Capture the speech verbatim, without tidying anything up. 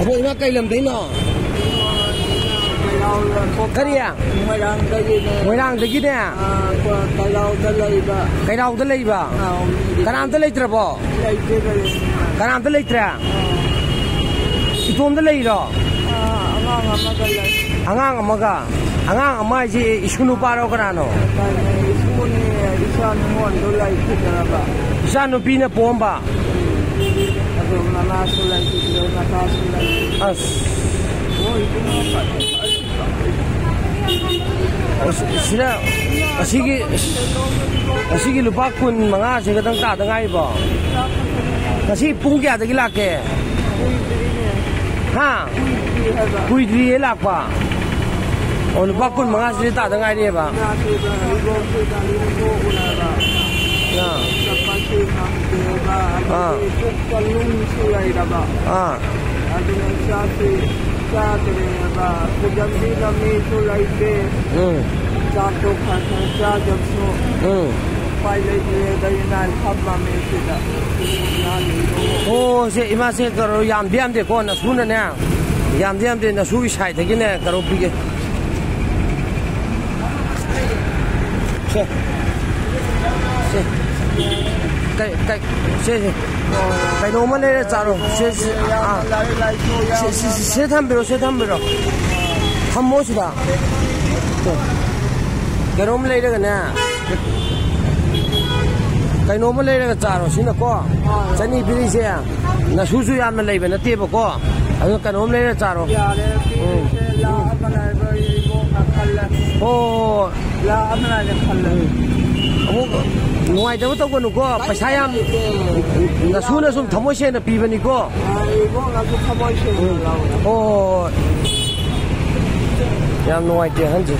ꯑꯩꯈꯣꯏ ꯏꯃꯥ ꯀꯩ ꯂꯝꯗꯩꯅꯣ? ꯀꯩꯔꯥꯎꯗ ꯊꯣꯛꯄ꯫ ꯀꯔꯤ? ꯃꯣꯏꯔꯥꯡꯗꯒꯤꯅꯦ꯫ ꯃꯣꯏꯔꯥꯡꯗꯒꯤꯅꯦ? ꯑꯥ, ꯀꯩꯔꯥꯎꯗ ꯂꯩꯕ꯫ ꯀꯩꯔꯥꯎꯗ ꯂꯩꯕ? ꯑꯥ, ꯀꯅꯥꯝꯇ ꯂꯩꯇ꯭ꯔꯕꯣ? ꯂꯩꯇꯦ, ꯂꯩꯇꯦ꯫ ꯀꯅꯥꯝꯇ ꯂꯩꯇ꯭ꯔꯦ? ꯑꯥ꯫ ꯏꯇꯣꯝꯗ ꯂꯩꯔꯣ? ꯑꯥ, ꯑꯉꯥꯡ ꯑꯃꯒ ꯂꯩ꯫ ꯑꯉꯥꯡ ꯑꯃꯒ? ꯑꯉꯥꯡ ꯑꯃ ꯍꯥꯏꯁꯦ ꯏꯁꯨ ꯅꯨꯄꯥꯔꯣ ꯀꯅꯥꯅꯣ? ꯀꯩꯅꯣ, ꯏꯁꯨꯅꯦ, ꯏꯆꯥ ꯅꯤꯉꯣꯜꯗꯣ ꯂꯩꯈꯤꯗ꯭ꯔꯕ꯫ ꯏꯆꯥ ꯅꯨꯄꯤꯅ ꯄꯣꯝꯕ? ꯑꯗꯨ ꯃꯃꯥꯁꯨ ꯂꯩꯈꯤꯗ꯭ꯔꯦ, ꯃꯆꯥꯁꯨ ꯂꯩꯈꯤꯗ꯭ꯔꯦ꯫ ꯑꯁ꯫ ꯑꯣ, ꯏꯕꯨꯡꯉꯣ ꯐꯔꯦ, ꯐꯔꯦ꯫ ꯑꯁ, ꯁꯤꯗ ꯑꯁꯤꯒꯤ, ꯑꯁꯤꯒꯤ ꯂꯨꯄꯥ ꯀꯨꯟ ꯃꯉꯥꯁꯦ ꯈꯛꯇꯪ ꯇꯥꯗ ꯉꯥꯏꯔꯤꯕꯣ? ꯉꯁꯤ ꯄꯨꯡ ꯀꯌꯥꯗꯒꯤ ꯂꯥꯛꯀꯦ? ꯀꯨꯏꯗ꯭ꯔꯤꯅꯦ꯫ ꯍꯥ? ꯀꯨꯏꯗ꯭ꯔꯤ ꯍꯥꯏꯕ꯫ ꯀꯨꯏꯗ꯭ꯔꯤꯌꯦ ꯂꯥꯛꯄ꯫ ꯑꯣ, ꯂꯨꯄꯥ ꯀꯨꯟ ꯃꯉꯥꯁꯤꯗꯤ ꯇꯥꯗ ꯉꯥꯏꯔꯤꯑꯕ꯫ ꯉꯥꯁꯤꯗ ꯏꯕꯣꯛꯁꯤꯗ ꯂꯤꯡꯊꯣꯛꯎꯔꯒ ꯑꯥ꯫ ꯆꯠꯄꯁꯨ ꯉꯝꯗꯦꯕ꯫ ꯑꯥ꯫ ꯑꯗꯒꯤ ꯄꯨꯛꯇ ꯅꯨꯡꯁꯨ ꯂꯩꯔꯕ꯫ ꯑꯥ꯫ ꯑꯗꯨꯅ ꯆꯥꯛꯁꯤ ꯆꯥꯗ꯭ꯔꯦꯕ꯫ ꯈꯨꯗꯝꯁꯤꯗ ꯃꯤꯁꯨ ꯂꯩꯇꯦ꯫ ꯎꯝ꯫ ꯆꯥꯛꯇꯣ ꯈꯔ ꯈꯔ ꯆꯥꯗꯕꯁꯨ ꯎꯝ꯫ ꯎꯄꯥꯏ ꯂꯩꯇ꯭ꯔꯦ꯫ ꯑꯗꯩ ꯅꯥꯏ ꯐꯝꯃꯝꯃꯦ ꯁꯤꯗ꯫ ꯑꯣ, ꯁꯦ, ꯏꯃꯥꯁꯦ ꯀꯩꯅꯣ ꯌꯥꯝꯗꯤ ꯌꯥꯝꯗꯦꯀꯣ, ꯅꯁꯨꯅꯅꯦ꯫ ꯌꯥꯝꯗꯤ ꯌꯥꯝꯗꯦ, ꯅꯁꯨꯒꯤ ꯁꯥꯏꯠꯇꯒꯤꯅꯦ ꯀꯩꯅꯣ ꯄꯤꯒꯦ꯫ ꯁꯦ꯫ ꯁꯦ꯫ ꯀꯩ, ꯀꯩ, ꯁꯦ, ꯁꯦ꯫ ꯀꯩꯅꯣꯝꯃ ꯂꯩꯔ ꯆꯥꯔꯣ꯫ ꯁꯦ, ꯁꯦ, ꯑꯥ꯫ ꯂꯥꯏꯔꯤꯛ ꯂꯥꯏꯁꯨ ꯌꯥꯝ ꯁꯦ, ꯁꯦ, ꯁꯦ, ꯁꯦ ꯊꯝꯕꯤꯔꯣ, ꯁꯦ ꯊꯝꯕꯤꯔꯣ꯫ ꯊꯝꯃꯣ ꯁꯤꯗ꯫ ꯀꯩꯅꯣꯝ ꯂꯩꯔꯒꯅꯦ꯫ ꯀꯩꯅꯣꯝꯃ ꯂꯩꯔꯒ ꯆꯥꯔꯣ ꯁꯤꯅꯀꯣ꯫ ꯆꯅꯤ ꯄꯤꯔꯤꯁꯦ꯫ ꯅꯁꯨꯁꯨ ꯌꯥꯝꯅ ꯂꯩꯕ ꯅꯠꯇꯦꯕꯀꯣ꯫ ꯑꯗꯨ ꯀꯩꯅꯣꯝ ꯂꯩꯔ ꯆꯥꯔꯣ꯫ ꯌꯥꯔꯦ, ꯎꯝ꯫ ꯄꯤꯔꯤꯁꯦ ꯂꯥꯛꯑꯒ ꯂꯩꯕ ꯏꯕꯣꯛꯅ ꯈꯜꯂꯦ꯫ ꯑꯣ꯫ ꯂꯥꯛꯑꯒ ꯂꯩꯕ ꯈꯜꯂꯦ꯫ ꯎꯝ꯫ ꯑꯃꯨꯛ ꯅꯨꯡꯉꯥꯏꯇꯕ ꯇꯧꯒꯅꯨꯀꯣ꯫ ꯄꯩꯁꯥ ꯌꯥꯝ, ꯅꯁꯨꯅ ꯁꯨꯝ ꯊꯃꯣꯏ ꯁꯦꯡꯅ ꯄꯤꯕꯅꯤꯀꯣ꯫ ꯑ, ꯏꯕꯣꯛꯅꯁꯨ ꯊꯃꯣꯏ ꯁꯦꯡꯅ ꯎꯝ꯫ ꯂꯧꯔꯦ꯫ ꯍꯣꯏ, ꯍꯣꯏ, ꯍꯣꯏ꯫ ꯌꯥꯝ ꯅꯨꯡꯉꯥꯏꯇꯦ ꯑꯍꯟꯁꯦ꯫